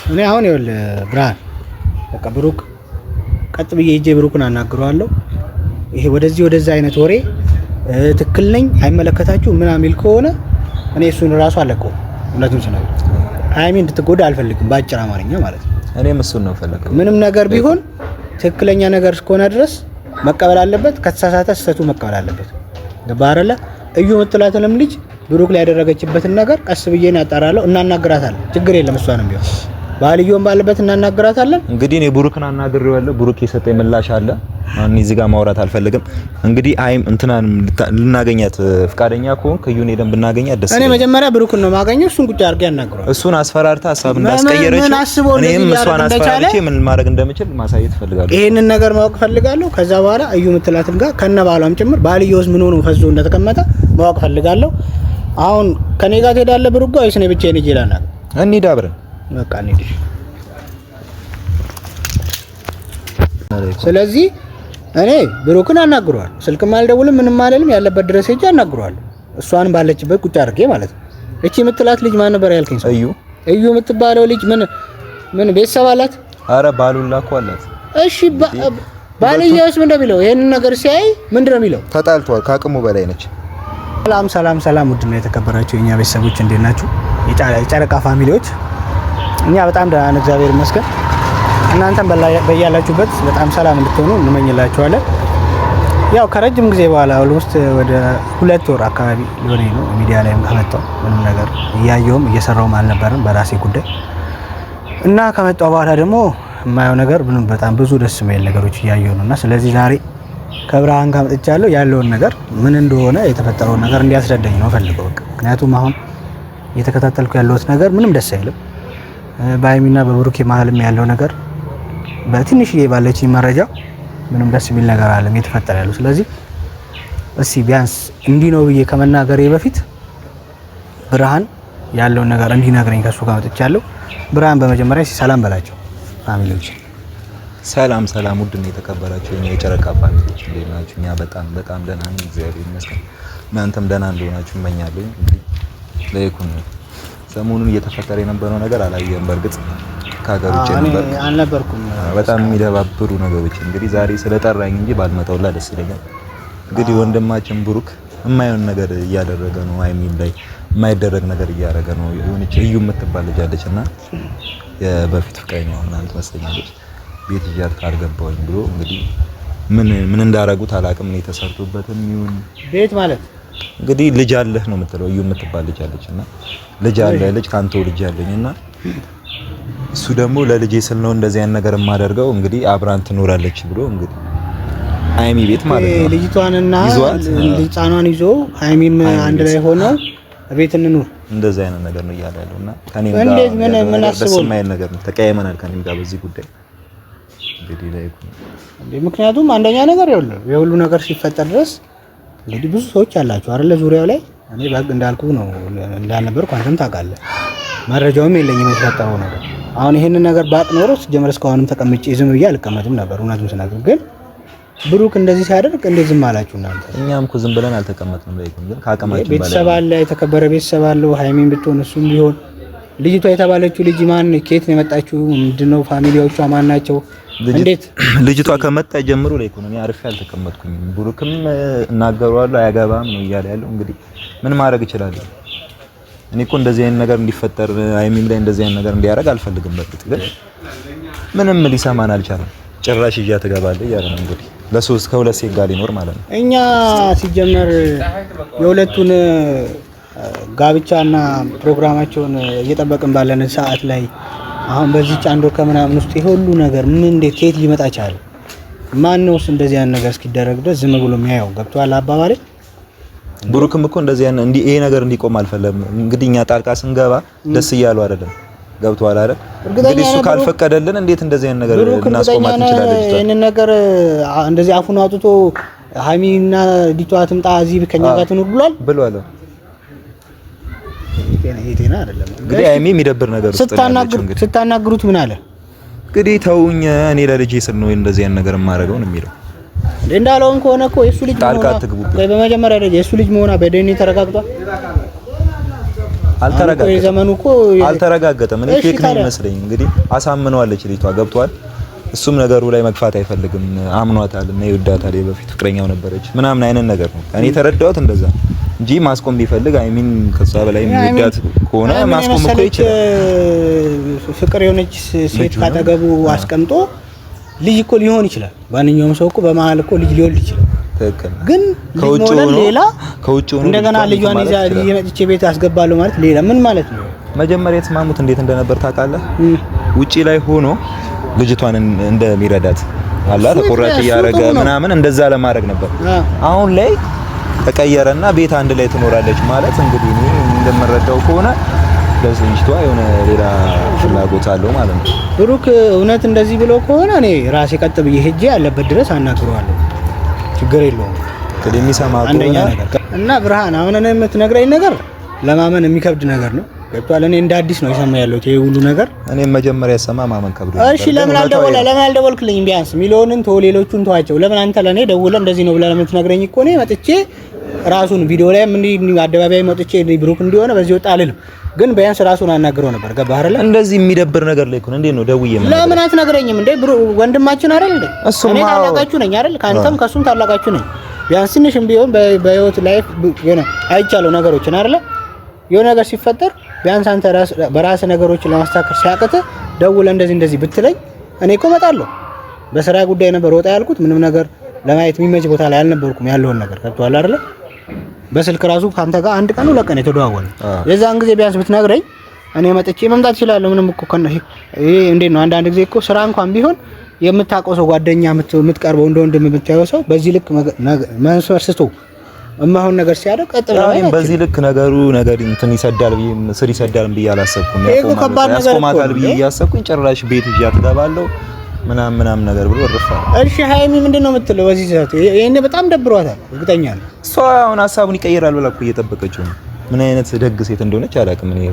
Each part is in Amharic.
እኔ አሁን ይኸውልህ ብርሃን በቃ ብሩክ ቀጥ ብዬ ሄጄ ብሩክን አናግረዋለሁ። ይሄ ወደዚህ ወደዛ አይነት ወሬ ትክክል ነኝ አይመለከታችሁ ምናምን የሚል ከሆነ እኔ እሱን እራሱ አለቀውም። እውነቱን ስነግርህ ሀይሚ እንድትጎዳ አልፈልግም። በአጭር አማርኛ ማለት ነው። እኔም እሱን ነው ፈለገው። ምንም ነገር ቢሆን ትክክለኛ ነገር እስከሆነ ድረስ መቀበል አለበት። ከተሳሳተ ስህተቱ መቀበል አለበት። ገባህ አይደለ? እዩ የምትላትንም ልጅ ብሩክ ላይ ያደረገችበትን ነገር ቀስ ብዬ ነው ያጣራለሁ። እናናግራታለን። ችግር የለም። እሷንም ቢሆን ባልየውም ባለበት እናናግራታለን። እንግዲህ እኔ ብሩክን አናግሬዋለሁ። ብሩክ የሰጠኝ ምላሽ አለ። እኔ እዚህ ጋር ማውራት አልፈልግም። እንግዲህ አይም እንትናን ልናገኛት ፍቃደኛ ከሆንክ እዩን ሄደን ብናገኛት ደስ እኔ ይለኛል። መጀመሪያ ብሩክን ነው የማገኘው። እሱን ቁጭ አድርጌ አናግረዋለሁ። እሱን አስፈራርታ ሀሳብ ምን እንዳስቀየረችው አስቦ እንደዚህ እኔም ሊያደርግ እሷን እንደቻለ አስፈራርቼ ምን ማድረግ እንደምችል ማሳየት እፈልጋለሁ። ይሄንን ነገር ማወቅ ፈልጋለሁ። ከዛ በኋላ እዩ የምትላትም ጋር ከነ ባሏም ጭምር ባልየውስ ምን ሆኖ ፈዞ እንደተቀመጠ ማወቅ ፈልጋለሁ። አሁን ከኔ ጋር ትሄዳለህ ብሩክ ጋር ወይስ እኔ ብቻዬን ሄጄ ላናግር? እንሂድ አብረን። በቃ እንሂድ። ስለዚህ እኔ ብሩክን አናግረዋለሁ። ስልክም አልደውልም ምንም አልልም። ያለበት ድረስ ሄጄ አናግረዋለሁ። እሷን ባለችበት ቁጭ አድርጌ ማለት ነው። እቺ የምትላት ልጅ ማን ነበር ያልከኝ ሰው? እዩ እዩ የምትባለው ልጅ ምን ምን ቤተሰብ አላት? አረ ባሉላ እኮ አላት። እሺ ባልየውስ ምንድን ነው የሚለው? ይሄንን ነገር ሲያይ ምንድን ነው የሚለው? ተጣልቷል። ከአቅሙ በላይ ነች። ሰላም ሰላም ሰላም፣ ውድ ነው የተከበራችሁ የኛ ቤተሰቦች እንዴት ናችሁ? የጨረቃ family ዎች እኛ በጣም ደህና ነን፣ እግዚአብሔር ይመስገን። እናንተም በያላችሁበት በጣም ሰላም እንድትሆኑ እንመኝላችኋለን። ያው ከረጅም ጊዜ በኋላ almost ወደ 2 ወር አካባቢ ሊሆነኝ ነው ሚዲያ ላይም ከመጣሁ ምንም ነገር እያየሁም እየሰራሁም አልነበረም በራሴ ጉዳይ እና ከመጣሁ በኋላ ደግሞ የማየው ነገር ምንም በጣም ብዙ ደስ የሚል ነገሮች እያየሁ ነው እና ስለዚህ ዛሬ ከብርሃን ጋር መጥቻለሁ። ያለውን ነገር ምን እንደሆነ የተፈጠረውን ነገር እንዲያስረዳኝ ነው ፈልገው። በቃ ምክንያቱም አሁን እየተከታተልኩ ያለሁት ነገር ምንም ደስ አይልም። በሀይሚና በብሩኬ መሀልም ያለው ነገር በትንሽዬ ባለችኝ መረጃ ምንም ደስ የሚል ነገር አለም እየተፈጠረ ያለው። ስለዚህ እስቲ ቢያንስ እንዲህ ነው ብዬ ከመናገሬ በፊት ብርሃን ያለውን ነገር እንዲነግረኝ ከሱ ጋር መጥቻለሁ። ብርሃን በመጀመሪያ እስቲ ሰላም በላቸው family ዎች። ሰላም ሰላም፣ ውድ ነው የተከበራችሁ የኛ የጨረቃ family ዎች እንዴት ናችሁ? እኛ በጣም በጣም ደህና ነን፣ እግዚአብሔር ይመስገን። እናንተም ደህና እንደሆናችሁ እመኛለሁ። እንግዲህ ለይኩን ሰሞኑን እየተፈጠረ የነበረው ነገር አላየህም? በእርግጥ ከሀገር ውጭ እኔ ነበር። አልነበርኩም። በጣም የሚደባብሩ ነገሮች እንግዲህ ዛሬ ስለጠራኝ እንጂ ባልመጣውላ ደስ ይለኛል። እንግዲህ ወንድማችን ብሩክ የማይሆን ነገር እያደረገ ነው። ሀይሚን ላይ የማይደረግ ነገር እያደረገ ነው። የሆነች እዩ የምትባል ልጅ አለች እና የበፊት ፍቅረኛው ምናምን ትመስለኛለች። ቤት ይዣት ካልገባሁኝ ብሎ እንግዲህ ምን ምን እንዳደረጉት አላውቅም። እኔ ተሰርቶበትም ይሁን ቤት ማለት እንግዲህ ልጅ አለህ ነው የምትለው። እዩ የምትባል ልጅ አለች እና ልጅ አለ ልጅ ካንተው ልጅ አለኝ እና እሱ ደግሞ ለልጄ ስል ነው እንደዚህ አይነት ነገር የማደርገው እንግዲህ አብራን ትኖራለች ብሎ እንግዲህ ሀይሚ ቤት ማለት ነው ልጅቷንና ይዟት ህፃኗን ይዞ ሀይሚም ሀይሚ አንድ ቤት ላይ ሆነው ቤት እንኑር እንደዚህ አይነት ነገር ነው እያለ ያለው እና ከኔም ጋር እንዴት ምን ያለው ምን ነገር ደስ አስቦ ነው? የማይል ነገር ነው። ተቀያይመናል ከኔም ጋር በዚህ ጉዳይ እንግዲህ ላይ እንዴ? ምክንያቱም አንደኛ ነገር ይኸውልህ የሁሉ ነገር ሲፈጠር ድረስ እንግዲህ ብዙ ሰዎች አላችሁ አይደለ? ዙሪያው ላይ እኔ በህግ እንዳልኩ ነው እንዳልነበርኩ አንተም ታውቃለህ። መረጃውም የለኝም የተፈጠረው ነገር። አሁን ይሄንን ነገር ባቅ ኖሮ ሲጀመር እስካሁንም ተቀምጬ ዝም ብዬ አልቀመጥም ነበር። እውነቱን ስነግርህ ግን ብሩክ እንደዚህ ሲያደርግ እንዴት ዝም አላችሁ እናንተ? እኛም እኮ ዝም ብለን አልተቀመጥንም። ላይ ግን ከአቅማችን በላይ ቤተሰብ አለ፣ የተከበረ ቤተሰብ አለው። ሀይሚን ብትሆን እሱም ቢሆን ልጅቷ የተባለችው ልጅ ማን ከየት ነው የመጣችው? ምንድነው family ዎቿ ማን ናቸው? እንዴት ልጅቷ ከመጣ ጀምሮ ላይ እኔ አርፌ አልተቀመጥኩኝም። ብሩክም እናገረዋለሁ አያገባም ነው እያለ ያለው። እንግዲህ ምን ማድረግ እችላለሁ? እኔ እኮ እንደዚህ አይነት ነገር እንዲፈጠር ሀይሚም ላይ እንደዚህ አይነት ነገር እንዲያደርግ አልፈልግም። በእርግጥ ግን ምንም ሊሰማን አልቻለም። ጭራሽ ይዣት እገባለሁ እያለ ነው እንግዲህ ለሶስት ከሁለት ሴት ጋር ሊኖር ማለት ነው። እኛ ሲጀመር የሁለቱን ጋብቻና ፕሮግራማቸውን እየጠበቅን ባለን ሰዓት ላይ አሁን በዚህ ጫንዶ ከምናምን ውስጥ ይሄ ሁሉ ነገር ምን እንዴት ከየት ሊመጣ ቻለ? ማን ነውስ እንደዚህ ያን ነገር እስኪደረግ ድረስ ዝም ብሎ የሚያየው? ገብቶሃል አባባሌ? ብሩክም እኮ እንደዚህ ያን እንዲ ይሄ ነገር እንዲቆም አልፈለም። እንግዲህ እኛ ጣልቃ ስንገባ ደስ እያሉ አይደለም። ገብቶሃል አይደል? እርግጠኛ እንግዲህ እሱ ነህ ብሩክ? ካልፈቀደልን እንዴት እንደዚህ ያን ነገር ብሩክ እርግጠኛ እናስቆማት ነህ እንችላለን? ልጅቷን? ይህንን ነገር እንደዚህ አፉን አውጥቶ ሀይሚና ዲቷ ትምጣ እዚህ ከኛ ጋር ትኑር ብሏል? ብሏል። ይሄ ጤና አይደለም። እንግዲህ ሀይሚ የሚደብር ነገር ውስጥ ነው ያለችው። እንግዲህ ስታናግሩት ምን አለ? እንግዲህ ተውኝ፣ እኔ ለልጄ ስል ነው እንደዚህ ያን ነገር የማደርገው ነው የሚለው። እንዳለውም ከሆነ እኮ የእሱ ልጅ ጣልቃ መሆኗ አትግቡብን። ቆይ፣ በመጀመሪያ ደረጃ የእሱ ልጅ መሆኗ በዲኤንኤ ተረጋግጧል። አልተረጋገጠም። የዘመኑ እኮ አልተረጋገጠም። እኔ fake ነው ይመስለኝ። እንግዲህ አሳምነዋለች ልጅቷ፣ ገብቷል። እሱም ነገሩ ላይ መግፋት አይፈልግም። አምኗታል እና ይወዳታል። የበፊት ፍቅረኛው ነበረች ምናምን አይነት ነገር ነው እኔ የተረዳሁት እንደዛ እንጂ ማስቆም ቢፈልግ I mean ከሷ በላይ የሚወዳት ከሆነ ማስቆም እኮ ይችላል። ፍቅር የሆነች ሴት ካጠገቡ አስቀምጦ ልጅ እኮ ሊሆን ይችላል። ማንኛውም ሰው እኮ በመሀል እኮ ልጅ ሊወልድ ይችላል። ትክክል። ግን ከውጭ ሆኖ ሌላ ከውጭ ሆኖ እንደገና ልጇን ይዛ መጥቼ ቤት አስገባለሁ ማለት ሌላ ምን ማለት ነው? መጀመሪያ የተስማሙት እንዴት እንደነበር ታውቃለህ? ውጪ ላይ ሆኖ ልጅቷን እንደሚረዳት አላ ተቆራጭ እያደረገ ምናምን እንደዛ ለማድረግ ነበር። አሁን ላይ ተቀየረና ቤት አንድ ላይ ትኖራለች ማለት እንግዲህ እኔ እንደምረዳው ከሆነ ለልጅቷ የሆነ ሌላ ፍላጎት አለው ማለት ነው። ብሩክ እውነት እንደዚህ ብሎ ከሆነ እኔ ራሴ ቀጥ ብዬ ሄጄ ያለበት ድረስ አናግረዋለሁ። ችግር የለውም። እንግዲህ የሚሰማ አንደኛ ነገር እና ብርሃን፣ አሁን እኔ የምትነግረኝ ነገር ለማመን የሚከብድ ነገር ነው። ገብቶሃል? እኔ እንደ አዲስ ነው የሰማ ያለሁት ይሄ ሁሉ ነገር። እኔ መጀመሪያ ሰማ ማመን ከብዶ። እሺ ለምን አልደወለ ለምን አልደወልክልኝም? ቢያንስ ሚሊዮንን ተው፣ ሌሎቹን ተዋቸው። ለምን አንተ ለእኔ ደውለህ እንደዚህ ነው ብለህ ለምትነግረኝ እኮ እኔ መጥቼ ራሱን ቪዲዮ ላይ ምን አደባባይ መጥቼ ብሩክ እንዲሆነ በዚህ ወጣ አልልም፣ ግን ቢያንስ ራሱን አናግረው ነበር። ገባህ አይደለ? እንደዚህ የሚደብር ነገር ላይ እኮ ነው። እንዴት ነው ደውዬ ለምን አትነግረኝም እንዴ? ብሩክ ወንድማችን አይደል እንዴ? እኔ ታላቃችሁ ነኝ አይደል? ከአንተም ከሱም ታላቃችሁ ነኝ። ቢያንስ ትንሽም ቢሆን በህይወት life የሆነ አይቻለሁ ነገሮችን አይደለ? የሆነ ነገር ሲፈጠር ቢያንስ አንተ በራስህ ነገሮችን ለማስተካከል ሲያቅትህ ደውለህ እንደዚህ እንደዚህ ብትለኝ እኔ እኮ እመጣለሁ። በስራ ጉዳይ ነበር ወጣ ያልኩት። ምንም ነገር ለማየት የሚመች ቦታ ላይ አልነበርኩም። ያለውን ነገር ገብቶሃል አይደለ? በስልክ ራሱ ካንተ ጋር አንድ ቀን ሁለት ቀን የተደዋወልን የዛን ጊዜ ቢያንስ ብትነግረኝ እኔ መጥቼ መምጣት እችላለሁ። ምንም እኮ ይሄ እንዴት ነው? አንዳንድ ጊዜ እኮ ስራ እንኳን ቢሆን የምታውቀው ሰው ጓደኛ፣ የምትቀርበው እንደ ወንድም የምታየው ሰው በዚህ ልክ መስመር ስቶ እማሆን ነገር ሲያደርግ ቀጥ ብለህ በዚህ ልክ ነገሩ ነገር እንትን ይሰዳል ብዬ ስር ይሰዳል ብዬ አላሰብኩም። ያቆማታል ብዬ እያሰብኩኝ ጭራሽ ቤት ይዣት እገባለሁ ምናምን ምናምን ነገር ብሎ እርፍ አለ። እሺ ሃይሚ ምንድን ነው የምትለው በዚህ ሰዓት? ይሄኔ በጣም ደብሯታል፣ እርግጠኛ ነኝ። እሷ አሁን ሀሳቡን ይቀይራል ብላ እኮ እየጠበቀችው ነው። ምን አይነት ደግ ሴት እንደሆነች አላውቅም። እኔ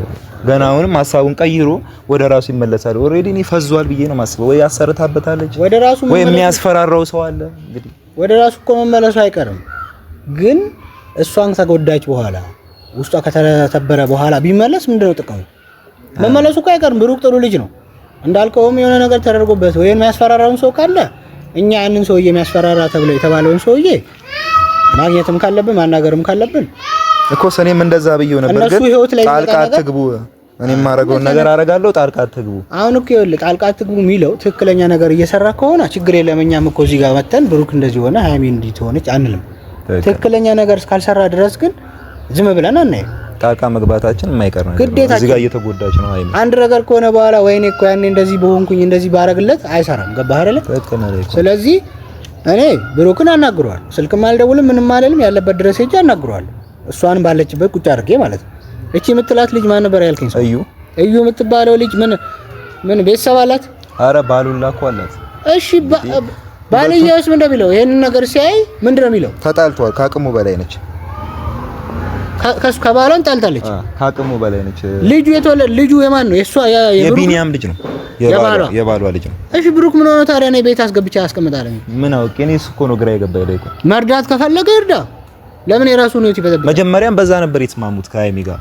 ገና አሁንም ሀሳቡን ቀይሮ ወደ ራሱ ይመለሳል። already እኔ ፈዟል ብዬ ነው የማስበው። ወይ አሰርታበታለች፣ ወደ ራሱ ወይ የሚያስፈራራው ሰው አለ። እንግዲህ ወደ ራሱ እኮ መመለሱ አይቀርም፣ ግን እሷን ከጎዳች በኋላ ውስጧ ከተተበረ በኋላ ቢመለስ ምንድነው ጥቅሙ? መመለሱ እኮ አይቀርም። ብሩክ ጥሩ ልጅ ነው እንዳልከውም የሆነ ነገር ተደርጎበት ወይ የሚያስፈራራውን ሰው ካለ እኛ ያንን ሰውዬ የሚያስፈራራ ተብሎ የተባለውን ሰውዬ ማግኘትም ካለብን ማናገርም ካለብን እኮ እኔም እንደዛ ብዬው ነበር። ግን ጣልቃ አትግቡ፣ እኔ የማደርገውን ነገር አደርጋለሁ፣ ጣልቃ አትግቡ። አሁን እኮ ይኸውልህ ጣልቃ አትግቡ የሚለው ትክክለኛ ነገር እየሰራ ከሆነ ችግር የለም። እኛም እኮ እዚህ ጋር መተን ብሩክ እንደዚህ ሆነ፣ ሀይሚ እንዲህ ሆነች አንልም። ትክክለኛ ነገር እስካልሰራ ድረስ ግን ዝም ብለን አናይም። ጣልቃ መግባታችን የማይቀር ነው። እዚህ ጋር እየተጎዳች ነው ሀይሚ። አንድ ነገር ከሆነ በኋላ ወይኔ እኮ ያኔ እንደዚህ በሆንኩኝ እንደዚህ ባረግለት አይሰራም። ገባህ አይደለ? ስለዚህ እኔ ብሩክን አናግረዋለሁ። ስልክም አልደውልም ምንም አልልም። ያለበት ድረስ ሄጄ አናግረዋለሁ። እሷን ባለችበት ቁጭ አድርጌ ማለት ነው። እቺ የምትላት ልጅ ማን ነበር ያልከኝ? እዩ እዩ የምትባለው ልጅ ምን ምን ቤተሰብ አላት? አረ ባሉላ እኮ አላት። እሺ ባልየውስ ምንድን ነው የሚለው? ይሄንን ነገር ሲያይ ምንድን ነው የሚለው? ተጣልተዋል። ከአቅሙ በላይ ነች። ከባሏን ጣልታለች። ከአቅሙ በላይ ነች። ልጁ የተወለደ ልጁ የማን ነው? የእሷ የቢኒያም ልጅ ነው። የባሏ ልጅ ነው። እሺ ብሩክ ምን ሆነ ታዲያ? እኔ ቤት አስገብቼ አስቀምጣለሁ። ምን አውቄ እኔ። እሱ እኮ ነው ግራ የገባኝ ላይ እኮ። መርዳት ከፈለገ ይርዳ። ለምን የራሱን ህይወት ይበዘብዛል? መጀመሪያም በዛ ነበር የተስማሙት ከሀይሚ ጋር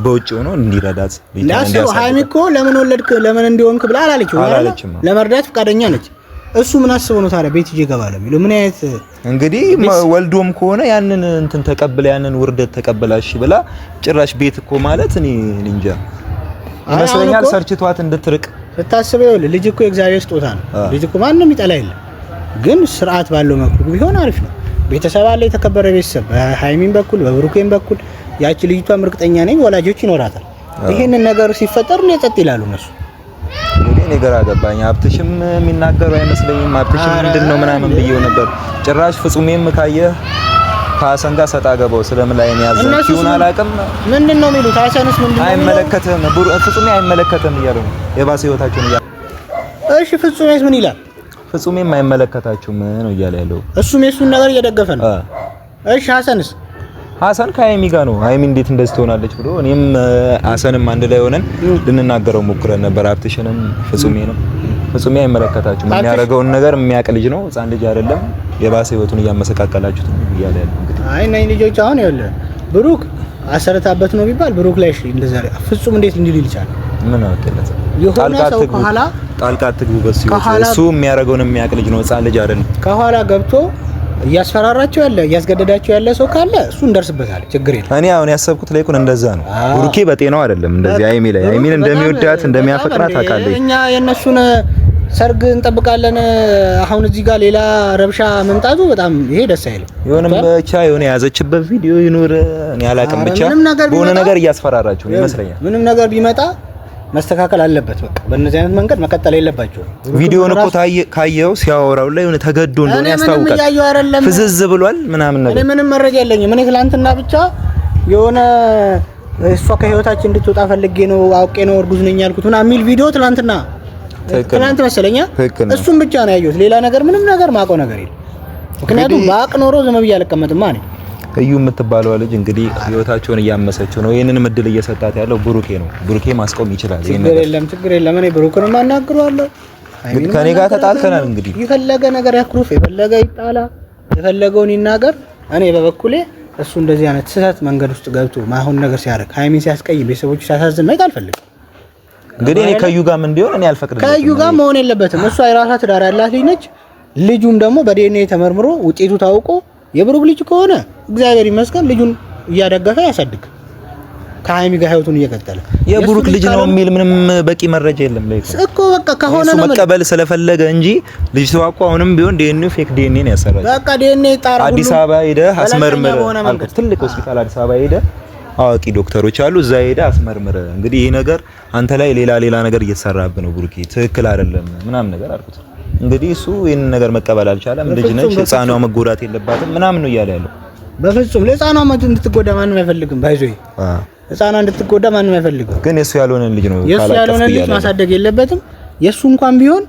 በውጭ ሆኖ እንዲረዳት። ሀይሚ እኮ ለምን ወለድክ ለምን እንዲሆንክ ብላ አላለችም። ለመርዳት ፈቃደኛ ነች። እሱ ምን አስቦ ነው ታዲያ ቤት ይዤ እገባለሁ የሚለው? ምን አይነት እንግዲህ ወልዶም ከሆነ ያንን እንትን ተቀብላ ያንን ውርደት ተቀብላ እሺ ብላ ጭራሽ ቤት እኮ ማለት እኔ እንጃ ይመስለኛል ሰርችቷት እንድትርቅ ስታስበው። ይኸውልህ ልጅ እኮ የእግዚአብሔር ስጦታ ነው። ልጅ እኮ ማንም ይጠላ የለም፣ ግን ስርዓት ባለው መልኩ ቢሆን አሪፍ ነው። ቤተሰብ አለ፣ የተከበረ ቤተሰብ በሃይሚን በኩል በብሩኬን በኩል ያቺ ልጅቷም እርግጠኛ ነኝ ወላጆች ይኖራታል። ይሄንን ነገር ሲፈጠር ነው ጸጥ ይላሉ እነሱ። እንግዲህ እኔ ግራ ገባኝ። ሀብትሽም የሚናገሩ አይመስለኝም። ሀብትሽም ምንድን ነው ምናምን ብዬው ነበር። ጭራሽ ፍጹሜም ካየህ ከሀሰን ጋር ሰጣ ገባው ስለምን ላይ ነው ያዘው ይሁን አላውቅም። ምንድን ነው የሚሉት? ሀሰንስ ምንድን ነው አይመለከትህም፣ ፍጹሜ አይመለከትህም እያሉ ነው የባሰ ህይወታቸውን እያሉ። እሺ ፍጹሜስ ምን ይላል? ፍጹሜም አይመለከታችሁም ነው እያለ ያለው። እሱም የእሱን ነገር እየደገፈ ነው። እሺ ሀሰንስ? ሀሰን ከሀይሚ ጋር ነው። ሀይሚ እንዴት እንደዚህ ትሆናለች ብሎ እኔም ሀሰንም አንድ ላይ ሆነን ልንናገረው ሞክረን ነበር። ሀብትሽንም ፍጹሜንም። ፍጹሜ አይመለከታችሁም፣ የሚያደርገውን ነገር የሚያውቅ ልጅ ነው፣ ህፃን ልጅ አይደለም። የባሰ ህይወቱን እያመሰቃቀላችሁት ነው እያለ ያለው እንግዲህ። አይ እነኝህ ልጆች አሁን ይኸውልህ ብሩክ አሰርታበት ነው ቢባል ብሩክ ላይ እሺ፣ እንደዛ ፍጹም እንዴት እንዲል ይችላል? ምን አወቀለት? የሆነ ሰው ከኋላ ጣልቃ አትግቡ። በሱ እሱ የሚያደርገውን የሚያውቅ ልጅ ነው፣ ህፃን ልጅ አይደለም። ከኋላ ገብቶ እያስፈራራቸው ያለ እያስገደዳቸው ያለ ሰው ካለ እሱ እንደርስበታል፣ ችግር የለም። እኔ አሁን ያሰብኩት ላይ እኮ እንደዛ ነው። ብሩኬ በጤናው አይደለም እንደዚህ ሃይሚ ላይ ሃይሚን እንደሚወዳት እንደሚያፈቅራት አውቃለሁ። እኛ የእነሱን ሰርግ እንጠብቃለን። አሁን እዚህ ጋር ሌላ ረብሻ መምጣቱ በጣም ይሄ ደስ አይልም። የሆነም ብቻ የሆነ የያዘችበት ቪዲዮ ይኑር እኔ አላውቅም፣ ብቻ በሆነ ነገር እያስፈራራቸው ይመስለኛል። ምንም ነገር ቢመጣ መስተካከል አለበት። በቃ በእነዚህ አይነት መንገድ መቀጠል የለባቸውም። ቪዲዮውን እኮ ካየው ሲያወራው ላይ የሆነ ተገዶ እንደሆነ ያስታውቃል። ፍዝዝ ብሏል ምናምን ነገር። እኔ ምንም መረጃ የለኝም። እኔ ትላንትና ብቻ የሆነ እሷ ከህይወታችን እንድትወጣ ፈልጌ ነው አውቄ ነው እርጉዝ ነኝ ያልኩት ምናምን የሚል ቪዲዮ ትላንትና ትላንት መሰለኛ እሱን ብቻ ነው ያየሁት። ሌላ ነገር ምንም ነገር ማውቀው ነገር የለም። ምክንያቱም ባቅ ኖሮ ዝም ብዬ አልቀመጥማ እኔ። እዩ የምትባለው ልጅ እንግዲህ ህይወታቸውን እያመሰችው ነው። ይሄንንም እድል እየሰጣት ያለው ብሩኬ ነው። ብሩኬ ማስቆም ይችላል። ችግር የለም፣ ችግር የለም። እኔ ብሩክንም አናግረዋለሁ። ከኔ ጋር ተጣልተናል። እንግዲህ የፈለገ ነገር ያኩርፍ፣ የፈለገ ይጣላ፣ የፈለገውን ይናገር። እኔ በበኩሌ እሱ እንደዚህ አይነት ስህተት መንገድ ውስጥ ገብቶ ማይሆን ነገር ሲያደርግ ሃይሚን ሲያስቀይም፣ ቤተሰቦቹ ሲያሳዝን ማየት አልፈልግም። እንግዲህ እኔ ከዩ ጋርም እንዲሆን እኔ አልፈቅድለትም። ከዩ ጋር መሆን የለበትም። እሷ የራሷ ትዳር ያላት ልጅ ነች። ልጁም ደግሞ በዲኤንኤ ተመርምሮ ውጤቱ ታውቆ የብሩክ ልጅ ከሆነ እግዚአብሔር ይመስገን ልጁን እያደገፈ ያሳድግ፣ ከሀይሚ ጋር ህይወቱን እየቀጠለ። የብሩክ ልጅ ነው የሚል ምንም በቂ መረጃ የለም። ላይ እኮ በቃ ከሆነ ነው መቀበል ስለፈለገ እንጂ ልጅቷ እኮ አሁንም ቢሆን DNA fake DNA ነው ያሰራችው። በቃ ዲኤንኤ ጣራ አዲስ አበባ ሄደህ አስመርምር አልኩት። ትልቅ ሆስፒታል አዲስ አበባ ሄደህ አዋቂ ዶክተሮች አሉ፣ እዛ ሄደህ አስመርምር። እንግዲህ ይሄ ነገር አንተ ላይ ሌላ ሌላ ነገር እየተሰራብህ ነው ብሩኬ፣ ትክክል አይደለም ምናምን ነገር አልኩት። እንግዲህ እሱ ይሄንን ነገር መቀበል አልቻለም። ልጅ ነች፣ ህፃኗ መጎዳት የለባትም ምናምን ነው እያለ ያለው። በፍጹም ለህፃኗ እንድትጎዳ ማንም አይፈልግም። ባይዞይ ህፃኗ እንድትጎዳ ማንም አይፈልግም። ግን የሱ ያልሆነ ልጅ ነው የሱ ያልሆነ ልጅ ማሳደግ የለበትም። የሱ እንኳን ቢሆን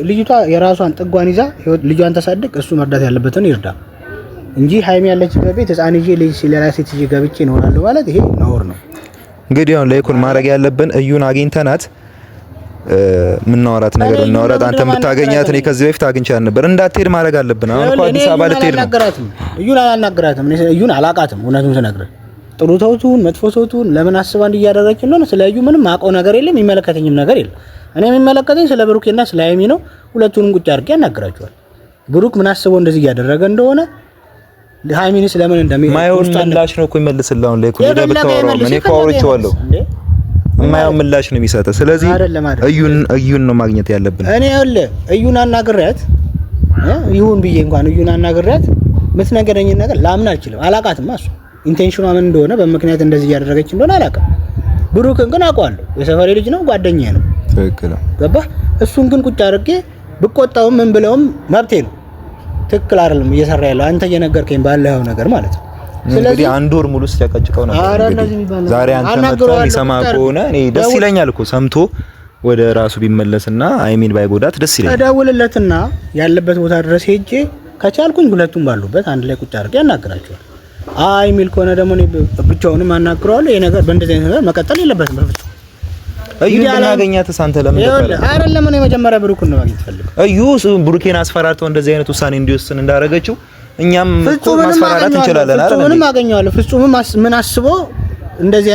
ልጅቷ የራሷን ጥጓን ይዛ ልጇን ታሳድግ፣ እሱ መርዳት ያለበትን ይርዳ እንጂ ሃይሚ ያለችበት ቤት ህፃን ይዤ ልጅ ሌላ ሴት ይዤ ገብቼ እኖራለሁ ማለት ይሄ ነውር ነው። እንግዲህ አሁን ለይኩን ማድረግ ያለብን እዩን አግኝተናት ምናወራት ነገር እናወራት። አንተም ብታገኛት እኔ ከዚህ በፊት አግኝቻት ነበር። እንዳትሄድ ማድረግ አለብን። አሁን እኮ አዲስ አበባ ልትሄድ ነው። እዩን አላናገራትም። እኔ እዩን አላቃትም። እውነቱን ስነግርህ ጥሩ ሰው ትሁን መጥፎ ሰው ትሁን ለምን አስባ እንዲያደረገች እንደሆነ ስለ እዩ ምንም አውቀው ነገር የለም። የሚመለከተኝም ነገር የለም። እኔ የሚመለከተኝ ስለ ብሩኬና ስለ ሃይሚ ነው። ሁለቱንም ቁጭ አድርጌ ያናግራቸዋል። ብሩክ ምን አስቦ እንደዚህ እያደረገ እንደሆነ ሃይሚንስ ለምን ማይሆን ምላሽ ነው እኮ ይመልስልህ። አሁን ላይ እኮ ሄደህ ብታወራው እኔ እኮ አውርቼዋለሁ። የማይሆን ምላሽ ነው የሚሰጠው። ስለዚህ እዩን ነው ማግኘት ያለብን። እኔ ይኸውልህ እዩን አናግሬያት ይሁን ብዬ እንኳን እዩን አናግሬያት የምትነግረኝን ነገር ላምን አልችልም። አላውቃትም። እሱ intention ኗ ምን እንደሆነ በምክንያት እንደዚህ እያደረገች እንደሆነ አላውቅም። ብሩክን ግን አውቀዋለሁ። የሰፈሬ ልጅ ነው፣ ጓደኛዬ ነው። ትክክል። ገባህ? እሱን ግን ቁጭ አድርጌ ብቆጣውም ምን ብለውም መብቴ ነው። ትክክል አይደለም እየሰራ ያለው አንተ እየነገርከኝ ባለኸው ነገር ማለት ነው። እንግዲህ አንድ ወር ሙሉ ሲጨቀጭቀው ነበር። ዛሬ አንተ መጥተህ የሚሰማ ከሆነ እኔ ደስ ይለኛል እኮ ሰምቶ ወደ ራሱ ቢመለስና አይሚን ባይጎዳት ደስ ይለኛል። እደውልለትና ያለበት ቦታ ድረስ ሄጄ ከቻልኩኝ ሁለቱም ባሉበት አንድ ላይ ቁጭ አድርጌ አናግራቸዋለሁ። አይ የሚል ከሆነ ደግሞ እኔ ብቻውንም አናግረዋለሁ። ይሄ ነገር በእንደዚህ አይነት ነገር መቀጠል የለበትም በፍጹም። እዩ ብናገኛትስ አንተ ለምን ደበረ? አይደለም እኔ መጀመሪያ ብሩክን ነው ማግኘት ፈልገው። እዩ ብሩኬን አስፈራርተው እንደዚህ አይነት ውሳኔ እንዲወስን እንዳደረገችው እኛም ማስፈራራት እንችላለን አይደል? ፍጹምንም አገኘዋለሁ። ፍጹምም ምን አስቦ እንደዚህ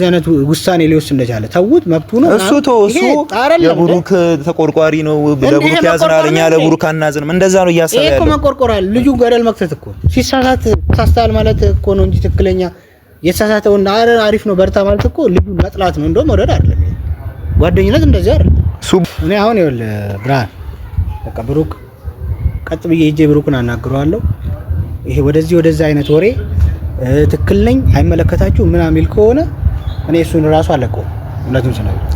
አይነት ውሳኔ ሊወስን እንደቻለ ተውት፣ መብቱ ነው። እሱ ተው፣ እሱ የብሩክ ተቆርቋሪ ነው። ለብሩክ ያዝናል፣ እኛ ለብሩክ አናዝንም። እንደዛ ነው እያሰበ ያለው። ይሄ እኮ መቆርቆራል፣ ልጁ ገደል መክተት እኮ ሲሳሳት ተሳስተሃል ማለት እኮ ነው እንጂ ትክክለኛ የተሳሳተውን አሪፍ ነው በርታ ማለት እኮ ልጁ መጥላት ነው፣ እንደውም መውደድ አይደለም። ጓደኝነት እንደዚህ አይደለም። እኔ አሁን ይኸውልህ ብርሃን፣ በቃ ብሩክ ቀጥ ብዬ ሂጄ ብሩክን አናግረዋለሁ። ይሄ ወደዚህ ወደዛ አይነት ወሬ ትክክል ነኝ አይመለከታችሁ ምናምን የሚል ከሆነ እኔ እሱን እራሱ አለቀውም። እውነቱን ስነግርህ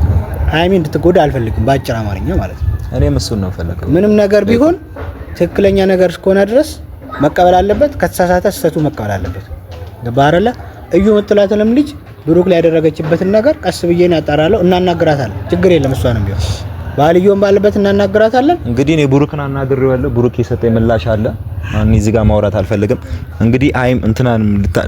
ሀይሚ እንድትጎዳ አልፈልግም፣ በአጭር አማርኛ ማለት ነው። እኔም እሱን ነው የፈለገው። ምንም ነገር ቢሆን ትክክለኛ ነገር እስከሆነ ድረስ መቀበል አለበት። ከተሳሳተ ስህተቱ መቀበል አለበት። ገባህ አይደለ? እዩ የምትላትንም ልጅ ብሩክ ላይ ያደረገችበትን ነገር ቀስ ብዬ ነው ያጣራለሁ፣ እናናግራታለን። ችግር የለም እሷንም ቢሆን ባልየውን ባለበት እናናግራታለን። እንግዲህ እኔ ብሩክን አናግሬዋለሁ። ብሩክ የሰጠኝ ምላሽ አለ። እኔ እዚህ ጋር ማውራት አልፈልግም። እንግዲህ አይም እንትናን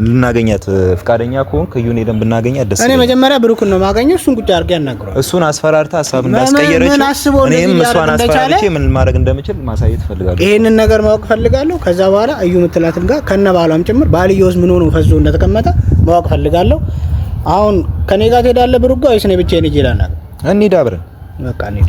ልናገኛት ፍቃደኛ ከሆንክ እዩን ሄደን ብናገኛት ደስ እኔ መጀመሪያ ብሩክን ነው የማገኘው። እሱን ቁጭ አድርጌ አናግረዋለሁ። እሱን አስፈራርታ ሀሳብ እንዳስቀየረችው እኔም እሷን አስፈራርቼ ምን ማድረግ እንደምችል ማሳየት እፈልጋለሁ። ይሄንን ነገር ማወቅ እፈልጋለሁ። ከዛ በኋላ እዩ የምትላትን ጋር ከነ ባሏም ጭምር ባልየውስ ምን ሆኖ ፈዞ እንደተቀመጠ ማወቅ እፈልጋለሁ። አሁን ከኔ ጋር ትሄዳለህ ብሩክ ጋር ወይስ እኔ ብቻዬን ሄጄ ላናግር? እንሂድ አብረን። በቃ እንሂድ።